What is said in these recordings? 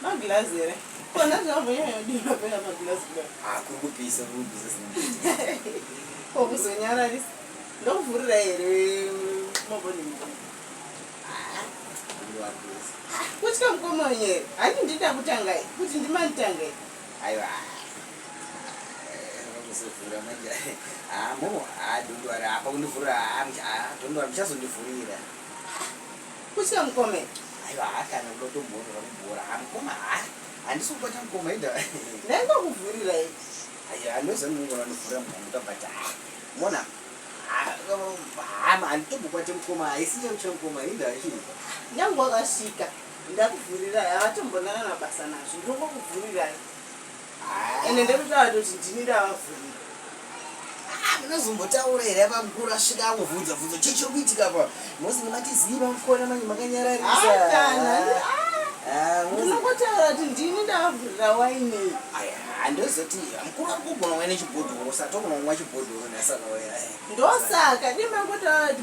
Maglazi here? Kona zvambonyanyodira pena maglazi kudai. Ah, kuri kupisa, kuri kupisa sina. Ko kuzonyararisa. Ndokuvhurira here maboni mukoma? Ah, kutya mukoma wenyu here? Handi ndida kutangai kuti ndimanitangai. Aiwa. Kuzovhura manje. Ah, momo, ah, don't worry. Apa kundivhurira, ah, ah, don't worry, muchazondivhurira. Kutya mukoma. Aiwa, kana kuda kutomboona kubhora. Ah, mukoma, ah, handisi kubata mukoma ida. Ndaingokuvhurira iyi. Aiwa, andoziva munogona kundivhurira mukamuka but ah, mona. Ah, handitombokwate mukoma, haisi chekutya mukoma inda chii. Nyange wakasvika ndakuvhurirai havatombonana nabasa nazvo ndongokuvhurirai ende ndekutaura kuti ndini ndavavhurira. Ah, munozombotaura here apa mukuru asvika akuvhunza bvunzo chii chiri kuitika pa mozi nematiziva mukona manje makanyararisa. Ah, kana. Ah, Ndinongotaura kuti ndini ndavavhurira waini. Aya, handozoti mukuru ari kugona kuuya nechibhodhoro satogona kumwa chibhodhoro nhasi akauya. Ndosaka dimangotaura kuti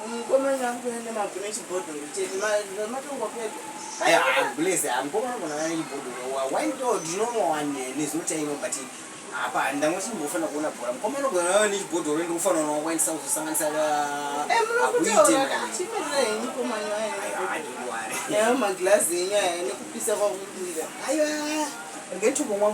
mukomana akuuya nemabvu nechibhodhoro chete matongopedza. Aya, blaze, mukoma anogona kuuya nechibhodhoro waini to ndinomwa nezotaino but apa ndangoti ndimbofanira kuona bhora mukoma anogona kuuya nechibhodhoro ndikufanira kunwa waini saka kuzosanganisa. Munokutoura chimirira henyu komanya waini nayo maglazi enyu aya nekupisa kwakuita. Aiwa, regai tombomwa.